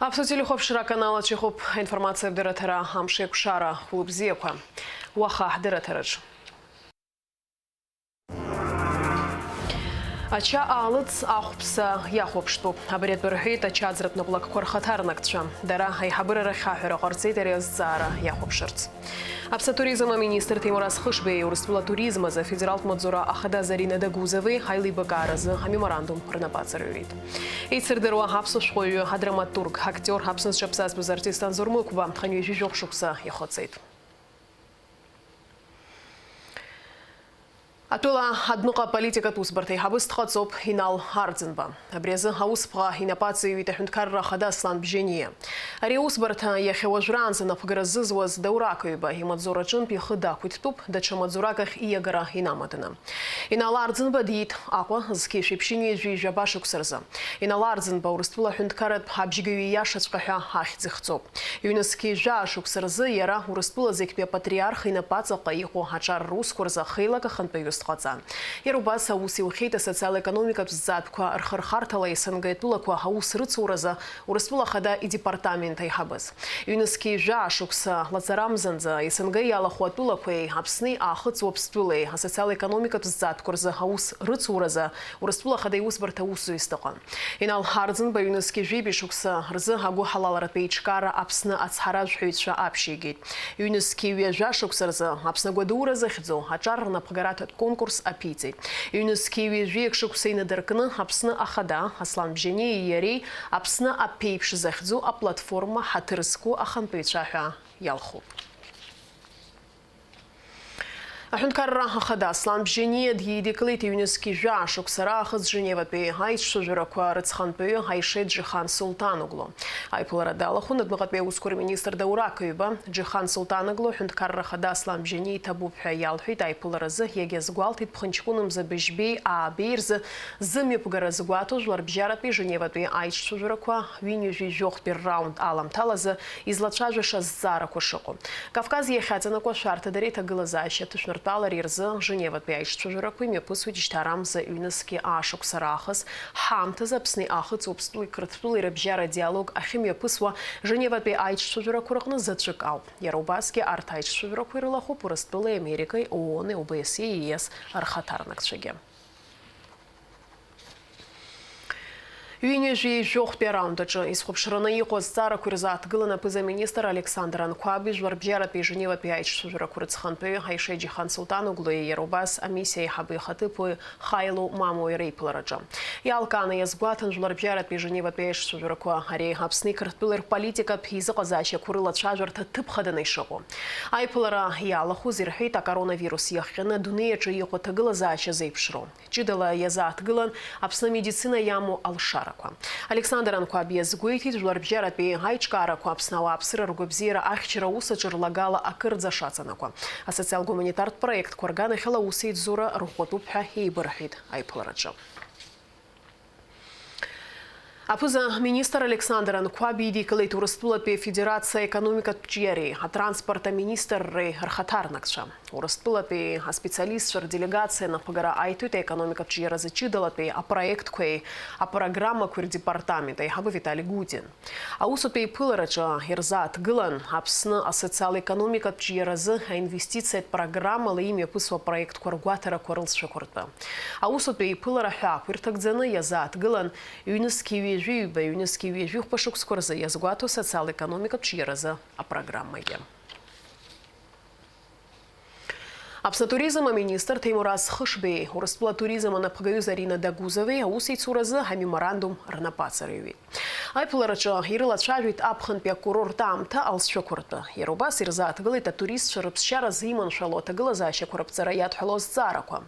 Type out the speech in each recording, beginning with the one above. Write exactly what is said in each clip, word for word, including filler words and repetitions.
Аԥсуа телехәаԥшра аканал аҿы иҟоуп аинформациатә дырраҭара Амш еиқәшара. Хәылбзиақәа. Уаха ҳдырраҭараҿ. Ача аалыҵ ахәԥса иахәаԥштәуп. Абри атәы рҳәеит ачаӡратә наплакқәа рхаҭарнакцәа. Дара аиҳабыра рахь аҳәара ҟарҵеит ари азҵаара иахәаԥшырц. Аԥсны атуризм аминистр Ҭемураз Хышбеи Урыстәыла атуризм азы афедералтә маҵзура ахада Зарина Дагузовеи аилибакааразы амеморандум рнапы аҵарҩит. Еицырдыруа аԥсуа шәҟәыҩҩы, адраматург, актиор, Аԥсны зҽаԥсазтәыз артист Анзор Мықәба хынҩажәи жәохә шықәса ихыҵит. Атәыла адәныҟа аполитикатә усбарҭа аиҳабыс дҟаҵоуп Инал Арӡынба. Абри азы аусԥҟа инапы аҵаҩит аҳәынҭқарра ахада Аслан Бжьаниа. Ари аусбарҭа иахьа уажәраанӡа напхгара зызуаз Даур Ақаҩба имаҵзураҿынтә ихы дақәиҭтәуп, даҽа маҵзурак ахь ииагара инамаданы. Инал Арӡынба диит Аҟәа зқьи жәшәи ԥшьынҩажәи жәаба шықәса рзы. Инал Арӡынба Урыстәыла аҳәынҭқарратә абжьгаҩы иашаҵәҟьа ҳәа ахьӡ ихҵоуп. Ҩнызқьи жәаа шықәса рзы иара Урыстәыла зегьтәи апатриарх инапаҵаҟа иҟоу аҿар русқәа рзы ахеилак ахантәаҩыс дҟаҵан. Иара убас аус иухьеит асоциал-економикатә зҵаатәқәа рхырхарҭала СНГ атәылақәа аус рыцуразы Урыстәыла Ахада идепартамент аиҳабыс. Ҩнызқьи жәаа шықәса лаҵарамзанӡа СНГ иалахәу атәылақәеи Аԥсни Аахыҵ Уаԥстәылеи асоциал-економикатә зҵаатәқәа рзы аус рыцуразы Урыстәыла Ахада иусбарҭа аусзуҩыс дыҟан. Инал Арӡынба ҩнызқьи жәибжь шықәса рзы агәыҳалалратә еиҿкаара Аԥсны ацҳаражәҳәаҩцәа аԥшьигеит. Ҩнызқьи ҩажәа шықәса рзы Аԥсны агәадура захьӡу аҿар рнапхгаратә конкурс аԥиҵеит. Ҩнызқьи ҩажәи шықәса инадыркны Аԥсны Ахада Аслан Бжьаниеи иареи Аԥсны аԥеиԥш захьӡу аплатформа ҳаҭыр зқәу ахантәаҩцәа ҳәа иалхуп. Аҳәынҭқарра ахада Аслан Бжьаниа дидикылеит ҩнызқьи жәаа шықәса раахыс Женеватәи аицәажәарақәа рыҵхантәаҩы Аишет Џьихан Султаноглу. Аиԥылара далахәын адәныҟатәи аусқәа рминистр Даур Ақаҩба. Џьихан Султаноглу аҳәынҭқарра ахада Аслан Бжьаниа иҭабуп ҳәа иалҳәеит аиԥыларазы, иагьазгәалҭеит ԥхынҷкәынымза быжьбеи аабеи рзы зымҩаԥгара згәаҭоу жәларбжьаратәи Женеватәи аицәажәарақәа ҩынҩажәи жәохәтәи рраунд аламҭалазы излацәажәаша зҵаарақәа шыҟоу. Кавказ иахьаҵанакуа ашәарҭадареи аҭагылазаашьа аҭышәнартәалареи рзы Женеватәи аицәажәарақәа имҩаԥысуеит шьҭа арамза ҩнызқьи аа шықәса раахыс, ҳаамҭазы Аԥсни Аахыҵ Уаԥстәылеи Қырҭтәылеи рыбжьара диалог ахьымҩаԥысуа Женеватәи аицәажәарақәа рҟны заҵәык ауп. Иара убасгьы арҭ аицәажәарақәа ирылахәуп Урыстәылеи Америкеи, ООН-и, ОБСЕ-и, ЕС рхаҭарнакцәагьы. Ҩынҩажәи жәохәтәи араунд аҿы изхәаԥшраны иҟоу азҵаарақәа ирзааҭгылан аԥыза-министр Александр Анқәаби жәларбжьаратәи Женеватәи аицәажәарақәа рыҵхантәаҩы Аишет Џьихан Султаноглуи иара убас амиссиа аиҳабы ихаҭыԥуаҩ Хайлу Мамои реиԥылараҿы. Иалкааны иазгәаҭан, жәларбжьаратәи Женеватәи аицәажәарақәа ари Аԥсни Қырҭтәылеи рполитикатә изыҟазаашьақәа рылацәажәарҭа ҭыԥ хаданы ишыҟоу. Аиԥылара иалахәыз ирҳәеит, акоронавирус иахҟьаны адунеи аҿы иҟоу аҭагылазаашьа зеиԥшроу. Ҷыдала иазааҭгылан Аԥсны амедицина иамоу алшарақәа. Александр Анқәаб иазгәеиҭеит, жәларбжьаратәи аиҿкаарақәа Аԥсны ауааԥсыра ргәабзиара ахьчара аус аҿы рлагала акырӡа шацанакуа. Асоциал-гуманитартә проектқәа рганахьала аусеицура рӷәӷәатәуп ҳәа еибырҳәеит аиԥылараҿы. Аԥыза-министр Александр Анқәаб идикылеит Урыстәылатәи Афедерациа аекономикатә ҿиареи атранспорт аминистрреи рхаҭарнакцәа. Урыстәылатәи аспециалистцәа рделегациа напхгара аиҭоит аекономикатә ҿиаразы ҷыдалатәи апроектқәеи апрограммақәеи рдепартамент аиҳабы Витали Гудин. Аусутә еиԥылараҿы ирзааҭгылан Аԥсны асоциал-економикатә ҿиаразы аинвестициатә программала имҩаԥысуа апроектқәа ргәаҭарақәа рылҵшәақәа ртәы. Аусутә еиԥылара ҳәаақәа ирҭагӡаны иазааҭгылан ҩнызқьи ҩажәи ҩба, ҩнызқьи ҩажәи хәба шықәсқәа рзы иазгәаҭоу асоциал-економикатә ҿиаразы апрограммагьы. Аԥсны атуризм аминистр Ҭемураз Хышбеи Урыстәыла атуризм анапхгаҩы Зарина Дагузовеи аусеицуразы амеморандум рнапы аҵарҩит. Аиԥылараҿы ирылацәажәеит аԥхынтәи акурорт аамҭа алҵшәақәа ртәы. Иара убас ирзааҭгылеит атуристцәа рыԥсшьара зиманшәало аҭагылазаашьақәа рыԥҵара иадҳәало азҵаарақәа.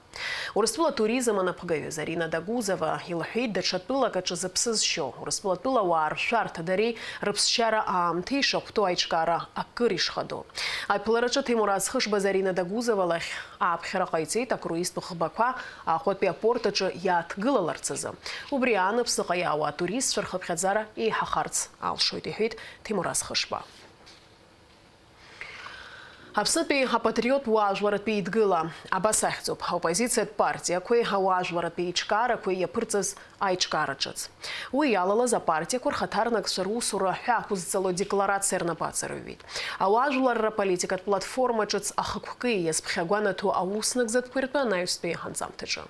Урыстәыла атуризм анапхгаҩы Зарина Дагузова илҳәеит, даҽа тәылак аҿы зыԥсы зшьо, Урыстәыла атәылауаа ршәарҭадареи рыԥсшьара аамҭеи ишахәҭоу аиҿкаара акыр ишхадоу. Аиԥылараҿы Ҭемураз Хышба Зарина Дагузова лахь ааԥхьара ҟаиҵеит, акруизтә ӷбақәа Аҟәатәи апорт аҿы иааҭгылаларц азы. Убри аан Аԥсныҟа иаауа атуристцәа рхыԥхьаӡара еиҳахарц алшоит, иҳәеит Ҭемураз Хышба. Аԥснытәи апатриоттә уаажәларратә еидгыла, абас ахьӡуп, аоппозициатә партиақәеи ауаажәларратә еиҿкаарақәеи иаԥырҵаз аиҿкаара ҿыц. Уи иалалаз апартиақәа рхаҭарнакцәа русура ҳәа ақәызҵало декларациа рнапы ацырҩит. Ауаажәларра политикатә платформа ҿыц ахықәкы иазԥхьагәанаҭо ауснагӡатәқәа ртәы анаҩстәи анҵамҭаҿы.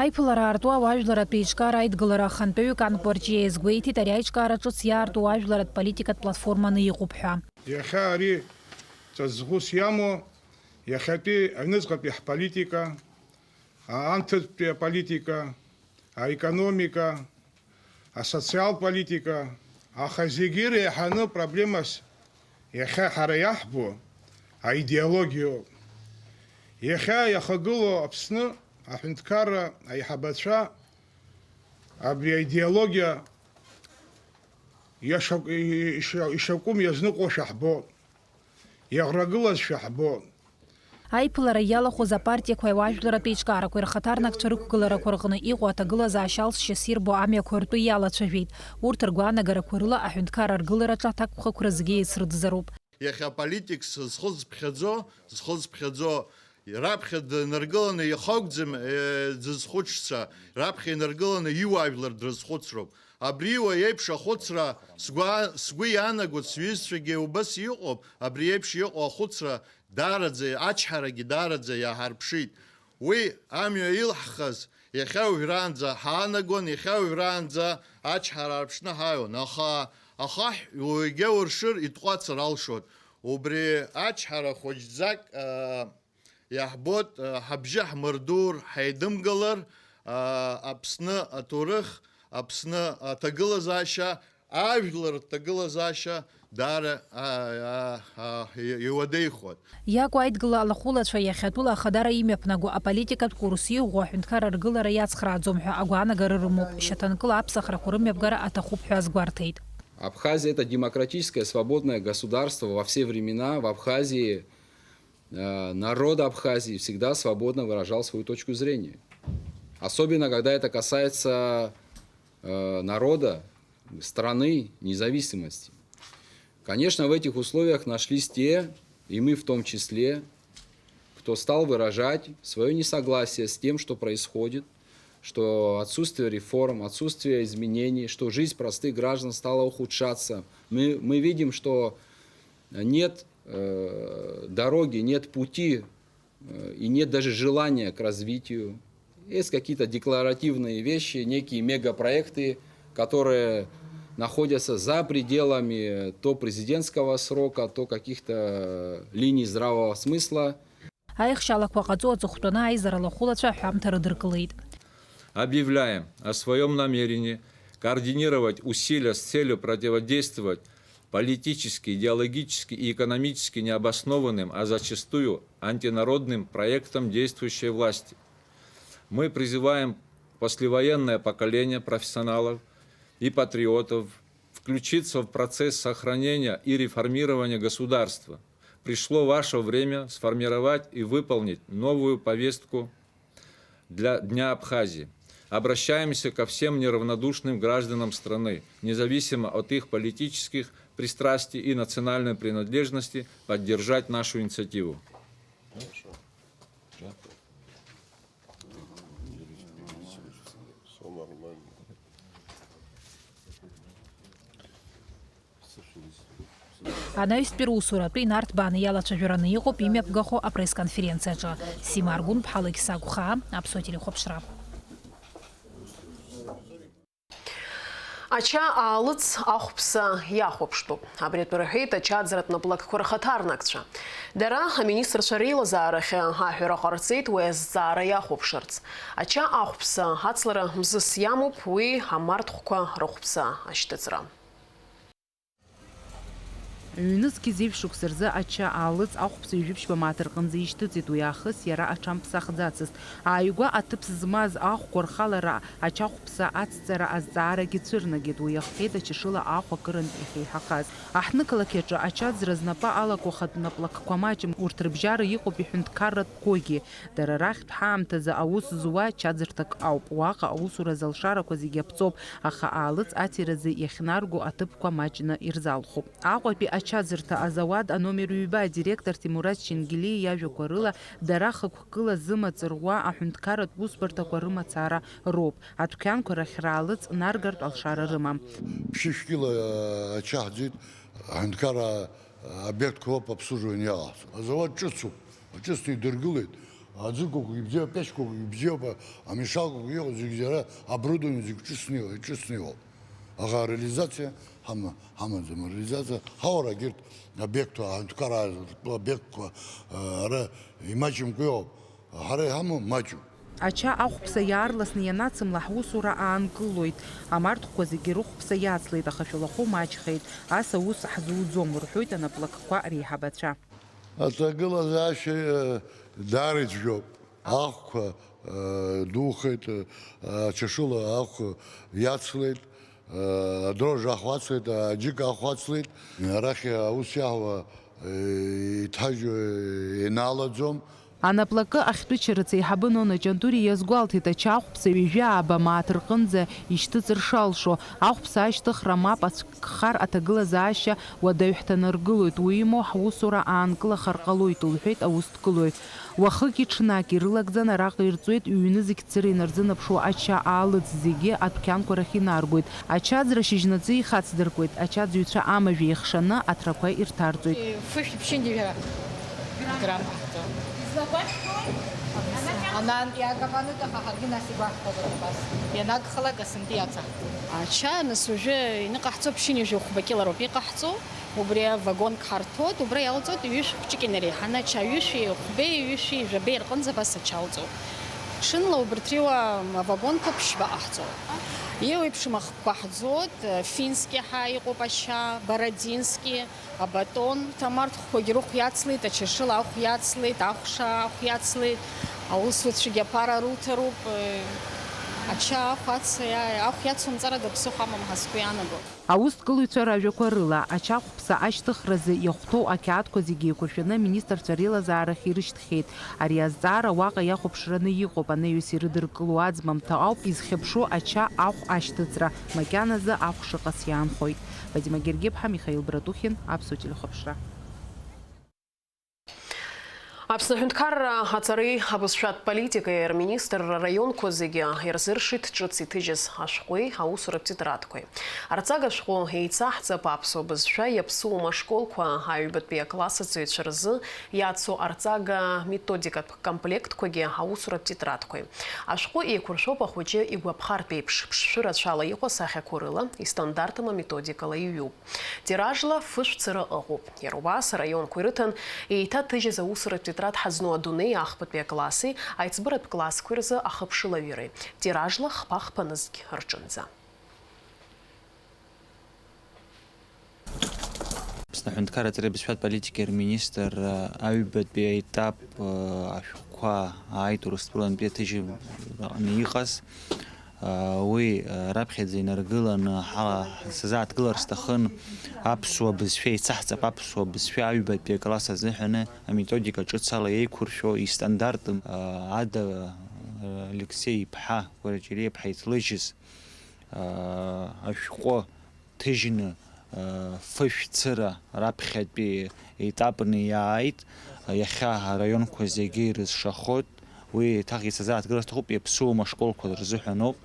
Аиԥылара аартуа ауаажәларратә еиҿкаара аидгылара ахантәаҩы Кан Порчиа иазгәеиҭеит, ари аиҿкаара ҿыц иаарту ауаажәларратә политикатә платформаны иҟоуп ҳәа. Иахьа ари ҵаҵӷәыс иамоу, иахьатәи аҩныҵҟатәи ҳполитика, аамҭатәи аполитика, аекономика, асоциалтә политика, аха зегьы иреиҳаны проблемас иахьа ҳара иаҳбо аидеологиоуп. Иахьа иахагылоу Аԥсны аҳәынҭқарра аиҳабацәа абри аидеологиа иаша-, иша-, ишакәым иазныҟәо шәаҳбо, иаӷрагылаз шәаҳбо. Аиԥылара иалахәыз апартиақәеи ауаажәларратә еиҿкаарақәеи рхаҭарнакцәа рықәгыларақәа рҟны иҟоу аҭагылазаашьа алҵшьас ирбо амҩақәа ртәы иалацәажәеит. Урҭ ргәаанагарақәа рыла аҳәынҭқарра аргылараҿы аҭакԥхықәра зегьы еицрыдзароуп. Иахьа аполитикс зхы зԥхьаӡо, зхы зԥхьаӡо, раԥхьа днаргыланы иахагәӡам, е, дзызхәыцша, раԥхьа инаргыланы иуаажәлар дрызхәыцроуп. Абри уа еиԥш ахәыцра сгәа-, сгәы иаанагоит, сҩызцәагьы убас иҟоуп, абри еиԥш иҟоу ахәыцра даараӡа, ачҳарагьы даараӡа иаҳарԥшит. Уи амҩа илҳхыз иахьа уажәраанӡа ҳаанагон, иахьа уажәраанӡа ачҳара аарԥшны ҳаиуан, аха ахаҳә уаҩгьы ауршыр итҟәацыр алшоит. Убри ачҳара хәыҷӡак, аа, иаҳбоит, аа, ҳабжьы ҳмырдур, ҳаидымгалар, аа, Аԥсны аҭоурых, Аԥсны аҭагылазаашьа, ажәлар рҭагылазаашьа даара, аа, аа, аа, и-, иуадеихуеит. Иакәу аидгыла алахәылацәа иахьатәыла ахадара имҩаԥнаго аполитикатә курс иӷәӷәоу аҳәынҭқарра ргылара иацхрааӡом ҳәа агәаанагара рымоуп. Шьаҭанкыла аԥсахрақәа рымҩаԥгара аҭахуп ҳәа азгәарҭеит. Абхазия — это демократическое свободное государство. Во все времена в Абхазии, э, народ Абхазии всегда свободно выражал свою точку зрения. Особенно, когда это касается, э, народа, страны, независимости. Конечно, в этих условиях нашлись те, и мы в том числе, кто стал выражать своё несогласие с тем, что происходит, что отсутствие реформ, отсутствие изменений, что жизнь простых граждан стала ухудшаться. Мы, мы видим, что нет, э, дороги, нет пути, э, и нет даже желания к развитию. Есть какие-то декларативные вещи, некие мегапроекты, которые находятся за пределами то президентского срока, то каких-то линий здравого смысла. Аихшьалақәа ҟаҵо аҵыхәтәаны аизара лахәылацәа аҳәамҭа рыдыркылеит. Объявляем о своём намерении координировать усилия с целью противодействовать политически, идеологически и экономически необоснованным, а зачастую антинародным проектам действующей власти. Мы призываем послевоенное поколение профессионалов и патриотов включиться в процесс сохранения и реформирования государства. Пришло ваше время сформировать и выполнить новую повестку для Дня Абхазии. Обращаемся ко всем неравнодушным гражданам страны, независимо от их политических пристрастий и национальной принадлежности, поддержать нашу инициативу. Анаҩстәи русуратәы инарҭбааны иалацәажәараны иҟоуп имҩаԥгахо апресс-конференциаҿы. Сима Аргәынԥҳа, Алықьса Агәхаа, Аԥсуа телехәаԥшра. Ача аалыҵ ахәԥса иахәаԥштәуп. Абри атәы рҳәеит ачаӡратә наплакқәа рхаҭарнакцәа. Дара аминистрцәа реилазаарахьы аҳәара ҟарҵеит уи азҵаара иахәаԥшырц. Ача ахәԥса ацлара мзызс иамоуп уи амарҭхәқәа рыхәԥса ашьҭыҵра. Ҩнызқьи зеижә шықәса рзы ача аалыҵ ахәԥса ҩажәи ԥшьба мааҭ рҟынӡа ишьҭыҵит, уи аахыс иара аҽамԥсахӡацызт. Ааигәа аҭыԥ змаз ахәқәа рхалара ачахәԥса ацҵара азҵаарагьы цәырнагеит, уи иахҟьеит ачашыла ахә акырынтә иахьеиҳахаз. Аҳҭнықалақь аҿы ачаӡра знапы алаку ахатә наплакқәа маҷым, урҭ рыбжьара иҟоуп иҳәынҭқарратә қәагьы. Дара рахьтә ҳаамҭазы аус зуа чаӡырҭак ауп. Уаҟа аусуразы алшарақәа зегьы аԥҵоуп, аха аалыҵ аҭиразы иахьнарго аҭыԥқәа маҷны ирзалхуп. Аҟәатәи ач-, Ачаӡырҭа азауад аномер ҩба адиректор Ҭемураз Ченгелиа иажәақәа рыла, дара хықәкыла зымаҵ руа аҳәынҭқарратә усбарҭақәа рымацара роуп. Адәқьанқәа рахь раалыҵ наргартә алшара рымам. Ԥшьышә кьыла ача ҳӡеит, аҳәынҭқарра объектқәа роуп обслуживание иаҟаҳҵо. Азауад ҿыцуп, ҿыцны идыргылеит. Аӡы кәакәгьы бзиоуп, апечь кәакәгьы бзиоуп, амешал кәакәгьы иҟоу зегь иара, оборудование зегь ҿыцны иҟоуп, ҿыцны иҟоуп. Аха ареализациа ҳама-, ҳамаӡам, ареализациа ҳаур агьырҭ объектқәа, аҳәынҭқарра объектқәа, ара имаҷымкәа иҟоуп, ҳара иҳамоу маҷуп. Ача ахәԥса иаарласны ианацымла ҳусура аанкылоит. Амарҭқәа зегьы рыхәԥса иацлеит, аха шәалахәы маҷхеит. Ас аус ҳзуӡом, рҳәоит анаплакқәа реиҳабацәа. Аҭагылазаашьа, э, даара ицәгьоуп. Ахәқәа, э, духеит, э, ачашыла ахә иацлеит, э, адрожжа ахә ацлеит, аџьыка ахә ацлеит. Арахь аус иаҳуа, э, иҭажьу, э, инаалаӡом. Анаплакы ахьтәы чарацы аиҳабы Нона Ҷандури иазгәалҭеит, ача ахәԥса ҩажәи ааба мааҭ рҟынӡа ишьҭыҵыр шалшо. Ахәԥса ашьҭыхра мап ацәк- Гхар аҭагылазаашьа уадаҩ ҳҭанаргылоит, уимоу, ҳусура аанкылахар ҟалоит, лҳәеит аусҭгылаҩ. Уахыки ҽнаки ирылагӡан араҟа ирҵуеит, ҩ-нызқь цыра инарзынаԥшуа ача аалыҵ зегьы адәқьанқәа рахь инаргоит. Ачаӡра шьыжьнаҵы ихацдыркуеит, ачаӡыҩцәа амажә еихшаны аҭрақәа ирҭарҵоит. Фышә ԥшьынҩажәа грамм ҟаҳҵон. Излақәашәҭуеи? Анан иагабаныт, аха ҳаргьы нас игәаҳҭозар убас. Ианагхалак асынтәи ацаҳҵоит. Ача, нас, уажәы иныҟаҳҵо ԥшьынҩажәи хәба кьылароуп иҟаҳҵо. Убри авагонк ҳарҭоит, убра иалҵуеит ҩышә хәҷык инареиҳаны ача, ҩышәи хәбеи, ҩышәи жәабеи рҟынӡа абас ача алҵуеит. Ҽынла убырҭ реиуа авагонқәа ԥшьба ҟаҳҵоит. Еиуеиԥшым ахкқәа ҳӡоит, фински ҳәа иҟоуп ача, бородински, абатон, ҭамарҭәхәқәагьы рыхә иацлеит, ачашыла ахә иацлеит, ахәша ахә иацлеит, аусуцәагьы аԥара рылҭаруп, ача ахә ац-, ахә иацумҵарада ԥсыхәа амам ҳәа сгәы иаанаго. Аусҭгылаҩцәа ражәақәа рыла, ачахәԥса ашьҭыхразы иахәҭоу ақьаадқәа зегьы еиқәыршәаны аминистрцәа реилазаарахь ирышьҭхьеит. Ари азҵаара уаҟа иахәаԥшраны иҟоуп, анаҩс ирыдыркыло аӡмамҭа ауп изхьыԥшуа ача ахә ашьҭыҵра, макьаназы ахә шыҟац иаанхоит. Вадим Гергиԥҳа, Михаил Братухин, Аԥсуа телехәаԥшра. Аԥсны аҳәынҭқарра аҵареи абызшәатә политикеи рминистрра араионқәа зегьы ирзыршеит ҿыц иҭыжьыз ашәҟәи аусуратә тетрадқәеи. Арҵага шәҟәы еицаҳҵап аԥсуа бызшәа иаԥсуам ашколқәа аҩбатәи акласс аҵаҩцәа рзы иацу арҵага методикатә комплектқәагьы аусуратә тетрадқәеи. Ашәҟәы еиқәыршәоуп ахәыҷы игәаԥхартә еиԥш, ԥшшәы рацәала иҟоу асахьақәа рыла, истандартым аметодикала иҩуп. Тиражла фышә цыра ыҟоуп. Иара убас араионқәа ирыҭан еиҭаҭыжьыз аусуратә тетрад ҳазну адунеи ахԥатәи акласси аиҵбыратә классқәеи рзы ахыԥшылаҩыреи. Тиражла хԥа-хԥа нызқь рҿынӡа. Аԥсны аҳәынҭқарра аҵареи абызшәатә политикеи рминистр, э, аҩбатәи аетап, э, ашәҟәқәа ааит Урыстәылантәи аҭыжьра аҟны иҟаз. Уи раԥхьаӡа инаргыланы ҳа-, сазааҭгылар сҭахын, аԥсуа бызшәа еицаҳҵап, аԥсуа бызшәа аҩбатәи акласс азыҳәаны аметодика ҿыц ала еиқәыршәо, истандарт ада Алексеи иԥҳа Кәараҷелиа-иԥҳа иҭлыжьыз ашәҟәы ҭыжьны, фышә цыра раԥхьатәи етапны иааит. Иахьа араионқәа зегьы ирызшахоит. Уи еиҭах исазааҭгылар сҭахуп, иаԥсуам ашколқәа рзыҳәаноуп.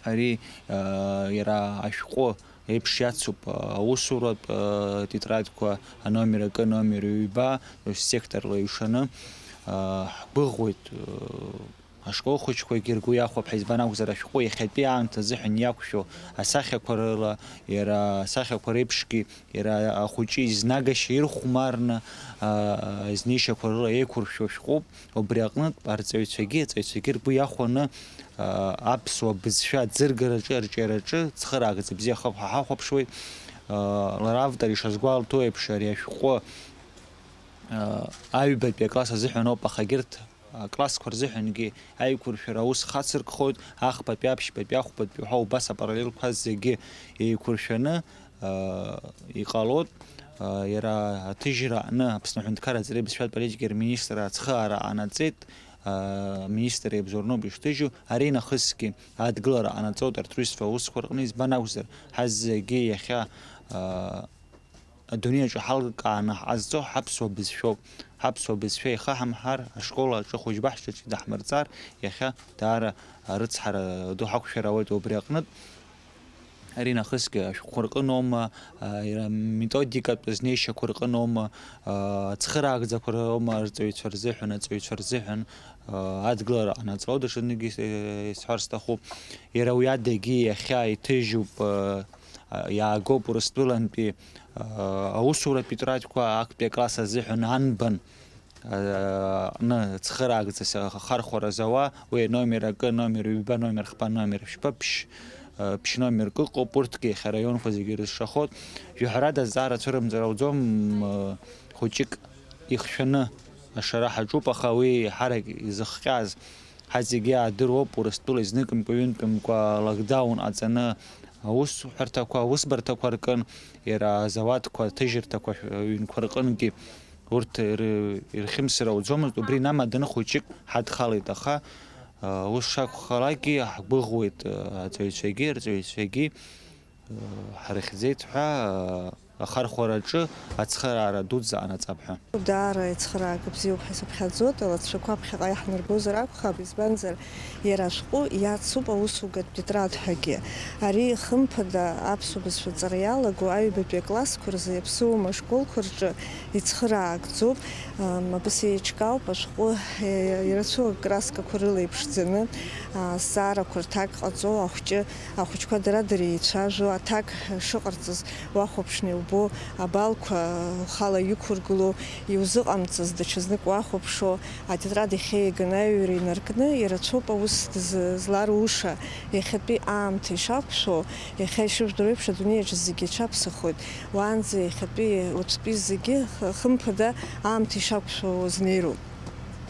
Ари, иара ашәҟәы еиԥш иацуп, аусуратә тетрадқәа, аномер акы, аномер ҩба, секторла иҩшаны. Ҳгәыӷуеит, ашкол хәыҷқәагьы ргәы иахәап ҳәа, избан акәзар, ашәҟәы иахьатәи аамҭа азыҳәан иақәшәо асахьақәа рыла, иара асахьақәа реиԥшгьы, иара ахәыҷы изнагашьа ирхәмарны, а, изнеишьақәа рыла еиқәыршәо шәҟәуп. Убри аҟнытә, арҵаҩцәагьы, аҵаҩцәагьы ргәы иахәаны, а, аԥсуа бызшәа аӡыргараҿы, арҿиараҿы цхыраагӡа бзиахап ҳәа ҳахәаԥшуеит. А, лара автор ишазгәалҭо еиԥш, ари ашәҟәы, а, аҩбатәи акласс азыҳәан ауп, аха егьырҭ аклассқәа рзыҳәангьы аиқәыршәара аус хацыркхоит, ахԥатәи, аԥшьбатәи, ахәбатәи ҳәа убас апараллелқәа зегьы еиқәыршәаны, аа, иҟалоит. Аа, иара аҭыжьра аҟны Аԥсны аҳәынҭқарра аҵареи абызшәатә политикеи рминистр ацхыраара ҟанаҵеит, аа, аминистр еибзоурноуп ишҭыжьу, аринахысгьы адгылара ҟанаҵоит арҭ рҩызцәа аусқәа рҟны, избан акәзар, ҳазегьы иахьа, аа, адунеи аҿы ҳалкааны ҳҟазҵо ҳаԥсуа бызшәоуп. Ҳаԥсуа бызшәа ихаҳамҳар, ашкол аҿы хәыҷ-баҳчаҿы идаҳмырҵар, иахьа даара арыцҳара ду ҳақәшәар ауеит убри аҟнытә. Ари нахысгьы ашәҟәқәа рҟыноума, а, иара методикатә знеишьақәа рҟыноума, а, ацхыраагӡақәа роума арҵаҩцәа рзыҳәан, аҵаҩцәа рзыҳәан, а, адгылара ҟанаҵалоу даҽазнык ис-, исҳәар сҭахуп. Иара уи адагьы иахьа иҭыжьуп, а, а, иаагоуп Урыстәылантәи, а, аусуратә тетрадқәа актәи акласс азыҳәан анбан аҟны цхыраагӡас ахархәара зауа, уи аномер акы, номер ҩба, номер хԥа, номер шәба, ԥшь, ԥшь номерк ыҟоуп, урҭгьы иахьа араионқәа зегьы ирызшахоит. Жәаҳәарада азҵаара цәырымҵыр ауӡом, хәыҷык ихшәаны ашара ҳаҿуп, аха уи ҳарак изыхҟьаз ҳазегьы иаадыруоуп, Урыстәыла изныкымкәа-ҩынтәымкәа локдаун ҟаҵаны аусҳәарҭақәа, аусбарҭақәа ркын, иара азауадқәа, аҭыжьырҭақәа, ҩнқәа рҟынгьы. Урҭ ры-, ирхьымсыр ауӡомызт, убри инамаданы хәыҷык ҳадхалеит, аха, а, ус шакәхалакгьы ҳгәыӷуеит, а, аҵаҩцәагьы, арҵаҩцәагьы, а, ҳрыхьӡеит ҳәа, а, ахархәараҿы ацхыраара дуӡӡа ҟанаҵап ҳәа. Даара ицхыраага бзиоуп ҳәа сыԥхьаӡоит, алҵшәақәа ԥхьаҟа иаҳнарбозар акәхап, избанзар, иара ашәҟәы иацуп аусугатә тетрадҳәагьы. Ари, хымԥада, аԥсуа бызшәа аҵара иалаго аҩбатәи аклассқәа рзы иаԥсоума ашколқәа рҿы ицхыраагӡоуп. Ам, абас еиҿкаауп ашәҟәы, е, ирацәоу акраскақәа рыла иԥшӡаны, а, азҵаарақәа рҭак ҟаҵо, ахәҷы, ахәыҷқәа дара-дара еицәажәо, аҭак шыҟарҵаз уахәаԥшны иубо, абалқәа ухала иқәургыло, иузыҟамҵаз даҽазнык уахәаԥшуа, атетрад иахьа иаганы аҩра инаркны, ирацәоуп аус дыз-, зларуша. Иахьатәи аамҭа ишақәшәо, иахьа ишыжәдыруа еиԥш, адунеи аҿы зегьы иҽаԥсахоит. Уаанӡа иахьатәи, уаҵәтәи зегьы, х-, хымԥада, аамҭа ишақәшәо узнеироуп.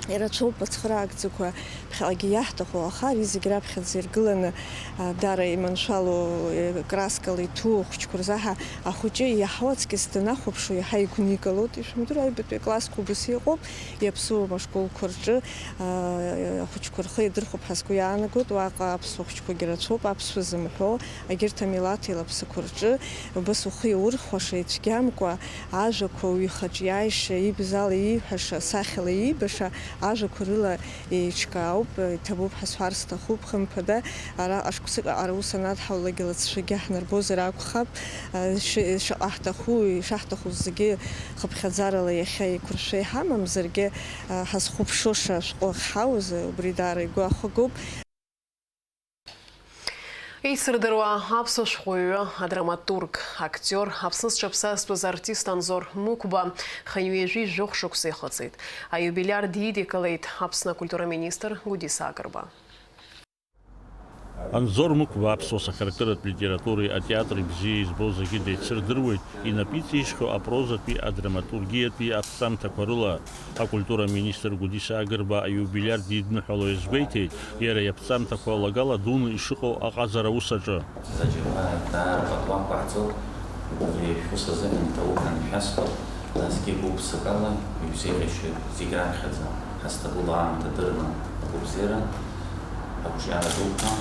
Ирацәоуп ацхыраагӡақәа ԥхьаҟагьы иаҳҭаху, аха ари зегь раԥхьаӡа иргыланы, а, даара иманшәалоу, е, краскала иҭәу ахәыҷқәа рзаҳа ахәыҷы иаҳау аҵкьыс данахәаԥшуа иаҳа игәникылоит. Ишәымдыруа, аҩбатәи аклассқәа убас иҟоуп, иаԥсуам ашколқәа рҿы, а, ахәыҷқәа рхы иадырхәап ҳәа сгәы иаанагоит. Уаҟа аԥсуа хәыҷқәагьы рацәоуп, аԥсуа зымҳәо, егьырҭ амилаҭ еилаԥсақәа рҿы. Убас ухы иаурхәаша ицәгьамкәа, ажәақәа уҩхаҿ иааиша, ибз ала ииҳәаша, сахьала иибаша ажәақәа рыла еиҿкаауп, иҭабуп ҳәа сҳәар сҭахуп, хымԥада, араҟа шықәсык аҟара аус анадҳаулак, алҵшәагьы ҳнарбозар акәхап, ши-, шаҟа ҳҭаху, ишаҳҭаху зегьы хыԥхьаӡарала иахьа еиқәыршәа иҳамамзаргьы, ҳазхәаԥшуаша ашәҟәы ахьҳауз, убри даара игәы ахәагоуп. Еицырдыруа аԥсуа шәҟәыҩҩы, адраматург, актиор, Аԥсны зҽаԥсазтәыз артист Анзор Мықәба хынҩажәи жәохә шықәса ихыҵит. Аиубилиар дидикылеит Аԥсны акультура министр Гәдиса Агрба. Анзор Мықәба аԥсуа сахьаркыратә литературеи атеатри бзиа избо зегьы деицырдыруеит, инапы иҵишьхьоу апрозатәи, адраматургиатәи аԥҵамҭақәа рыла. Акультура министр Гәдиса Агрба аиубилиар дидныҳәало иазгәеиҭеит, иара иаԥҵамҭақәа лагала дуны ишыҟоу аҟазара аус аҿы. Заџьабаа даара патуан қәаҳҵоит, убри ашәҟәы сазыҳәан иҭабуп ҳәа шәасҳәап, насгьы гәык-ԥсыкала ибзеиӷьашьоит зегь раԥхьаӡа, ҳазҭагылоу аамҭа дырны агәабзиара, ақәҿиара дуқәа.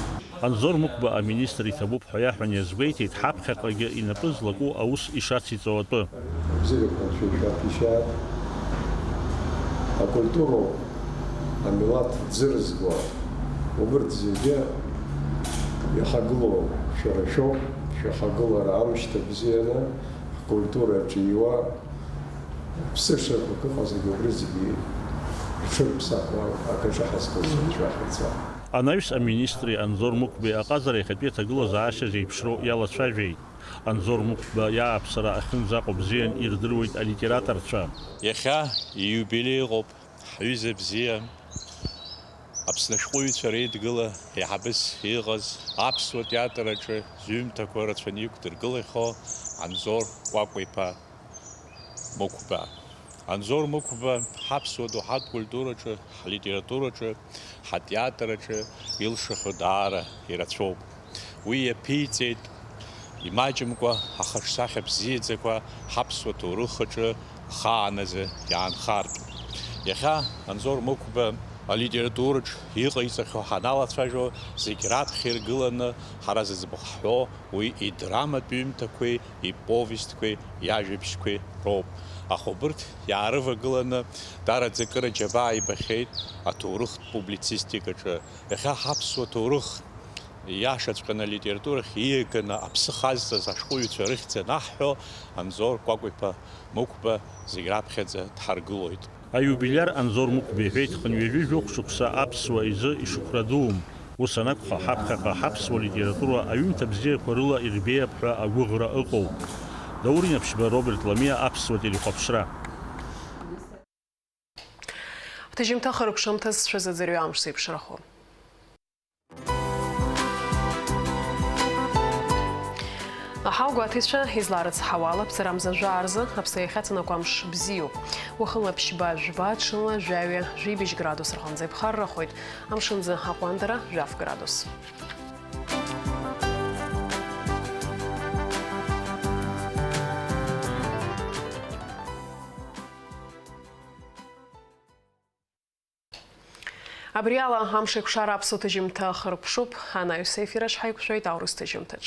Анзор Мықәба аминистр иҭабуп ҳәа иаҳәан иазгәеиҭеит, ҳаԥхьаҟагьы инапы злаку аус ишациҵауа атәы. Абзиарақәа анцәа ишәаԥишьааит. Акультуроуп, амилаҭ ӡырызго, убырҭ зегьы иахагылоу шәара шәоуп, шәахагылара амшьҭа бзианы, ҳкультура аҿиуа, ԥсышрақәак ыҟазаргьы убри зегьы рҽырԥсахуа акаҿы ҳазкылсуеит шәахьырца. Анаҩс аминистри Анзор Мықәбеи аҟазара иахьатәи аҭагылазаашьа зеиԥшроу иалацәажәеит. Анзор Мықәба иааԥсара ахьынӡаҟоу бзиан ирдыруеит алитераторцәа. Иахьа ииубилеи ыҟоуп, ҳҩыза бзиа, Аԥсны ашәҟәыҩҩцәа реидгыла еиҳабыс иҟаз, аԥсуа театр аҿы зҩымҭақәа рацәаны иқәдыргылахьоу Анзор Кәакәа-иԥа Мықәба. Анзор Мықәба ҳаԥсуа доуҳатә культураҿы, ҳлитератураҿы, ҳатеатр аҿы илшахьоу даара ирацәоуп. Уи иаԥиҵеит, имаҷымкәа ахаҿсахьа бзиаӡақәа ҳаԥсуа ҭоурых аҿы ахааназы иаанхартә. Иахьа Анзор Мықәба Алитератураҿ иҟаиҵахьоу ҳаналацәажәо, зегь раԥхьа иргыланы ҳара зыӡбахә ҳҳәо, уи идраматә ҩымҭақәеи иповестқәеи иажәабжьқәеи роуп. Аха убырҭ иаарывагыланы, даараӡа акыр аџьабаа ибахьеит аҭоурыхтә публицистикаҿы. Иахьа ҳаԥсуа ҭоурых иашаҵәҟьаны алитературахь ииаганы аԥсы хазҵаз ашәҟәыҩҩцәа рыхьӡ анаҳҳәо, Анзор Кәакәа-иԥа Мықәба зегь раԥхьаӡа дҳаргылоит. Аиубилиар Анзор Мықәба иҳәеит хынҩажәи жәохә шықәса аԥсуа изы ишықәра дуум. Ус анакәха, ҳаԥхьаҟа ҳаԥсуа литература аҩымҭа бзиақәа рыла ирбеиап ҳәа агәыӷра ыҟоуп. Даур Инаԥшьба, Роберт Ламиа, Аԥсуа телехәаԥшра. Ҳҭыжьымҭа хыркәшамҭаз шәазыӡырҩы амш зеиԥшрахо. Аҳауа гәаҭеицәа, изларыцҳауа ала, ԥҵарамза жәаа рзы аԥсра иахьаҵанакуа амш бзиоуп. Уахынла ԥшьба жәба, ҽынла жәаҩа, жәибжь градус рҟынӡа иԥхаррахоит, амшынӡы аҟәандара жәаф градус. Абри ала амш еиқәшара аԥсуа ҭыжьымҭа хыркәшоуп, анаҩс аефир аҿы ҳаиқәшәоит аурыс ҭыжьымҭаҿ.